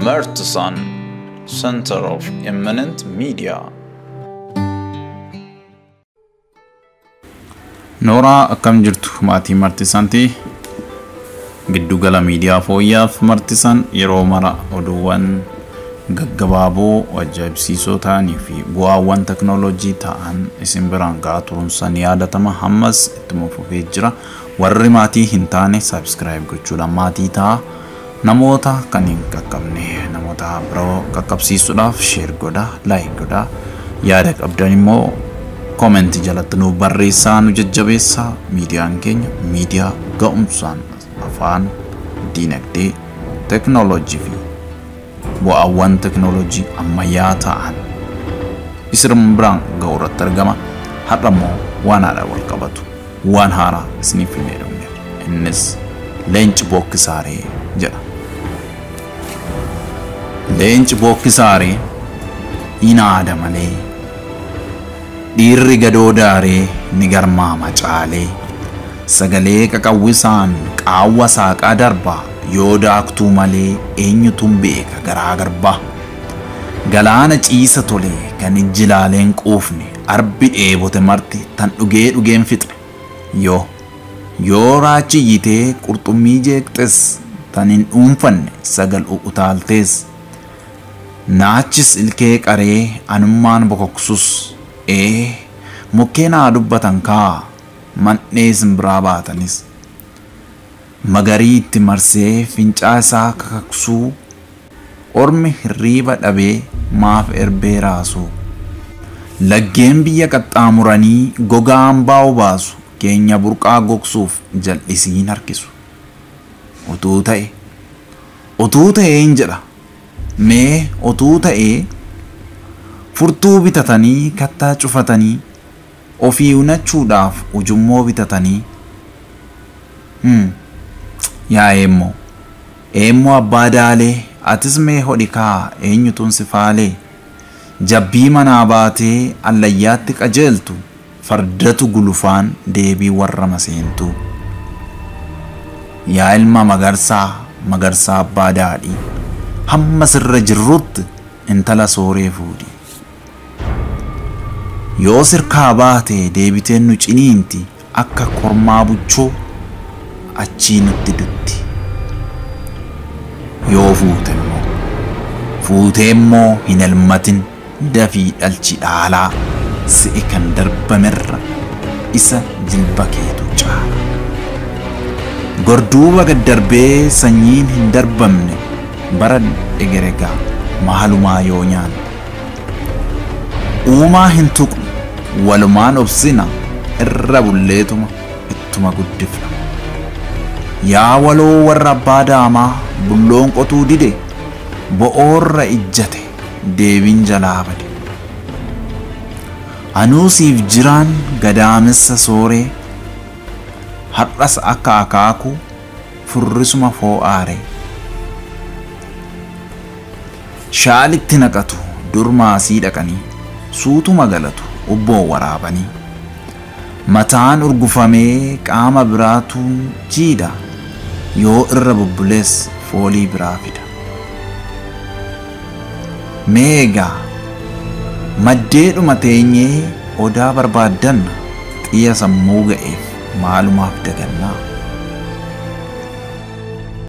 Martisan, Center of Eminent Media. Nooraa, akkam jirtu maatii Martisanti? Giddugala miidiyaa fooyyaaf Martisan yeroo mara oduuwwan gaggabaaboo ajaa'ibsiisoo ta'anii fi bu'aawwan teknooloojii ta'an isin biraan ga'aa turuunsa ni yaadatama. Hammas ittuma fufee jira. Warri maatii hin taane subscribe gochuudhaan maatii ta'a. Namoota kan hin qaqqabne namoota biroo qaqqabsiisuudhaaf share godhaa, like godhaa. Yaada qabdan immoo comment jalatti nuuf barreessaa, nu jajjabeessaa. Miidiyaan keenya miidiyaa ga'umsaan afaan diinagdee, teknooloojii fi bu'aawwan teknooloojii ammayyaa ta'an isin biraan ga'u irratti argama. Har'a immoo waan haaraa wal qabatu, waan haaraa isiniif finnee dhufneerra. Innis leenci bookkisaaree jedha. Leenci bookkisaaree inaada malee, dhiirri gadoo daaree ni garmaama caalee, sagalee qaqawwisaan qaawwa saaqaa darbaa, yoo daaktuu malee eenyutuun beeka garaa garbaa. Galaana ciisa tole kan ijji laaleen quufne, arbi dheebote marti tan dhugee dhugeen fixne. Yoo raachi iyyitee qurxummii jeeqxes, tan hin dhuunfanne sagal utaaltees, naachis ilkee qaree anummaan bokoksus, ee mukkeen haa dubbatan kaa man'ee simbiraa baatanis, magarii itti marsee fincaa isaa kakaksuu, ormi hirriiba dhabee maaf erbee raasuu. Laggeen biyya qaxxaamuranii gogaa hambaa obaasu, keenya burqaa gogsuuf jal'isiin harkisu. Utuu ta'e, utuu ta'een jedha, mee utuu ta'ee furtuu bitatanii kattaa cufatanii ofii unachuudhaaf ujummoo bitatanii. Yaa eemmoo, eemmoo abbaa daalee, atis mee hodhi kaa eenyutuun si faalee? Jabbii manaa baatee allayyaatti qajeeltu, fardatu gulufaan deebii warra maseentu. Yaa ilma magarsaa, magarsaa abbaa daadhii, hamma sirra jirrutti intala sooree fuudhi. Yoo sirkaa baate deebiteen nu ciniinti, akka kormaa buchoo achii nutti dutti. Yoo fuute immoo, fuutee immoo hin elmatin, dafii dhalchi dhaalaa, si'i kan darbamerra isa jilba keetu caala. Gorduuba gad darbee sanyiin hin darbamne, bara egeregaa maalumaa yoo nyaanne. Uumaa hin tuqnu, walumaan obsina, irra bulleetuma ittuma guddifna. Yaa waloo warra abbaa daamaa, bulloon qotuu dide, bo'oorra ijjate deebiin jalaa bade. Anuu siif jiraan gadaamessa sooree, har'as akka akaakuu furrisuma foo'aaree. Shaalitti naqatu dur maasii dhaqanii, suutuma galatu obboon waraabanii. Mataan urgufamee qaama biraatu jiidha, yoo irra bubbulees foolii biraa fida. Mee egaa maddeedhuma teenyee odaa barbaaddanna, xiyya sammuu ga'eef maalumaaf dagannaa?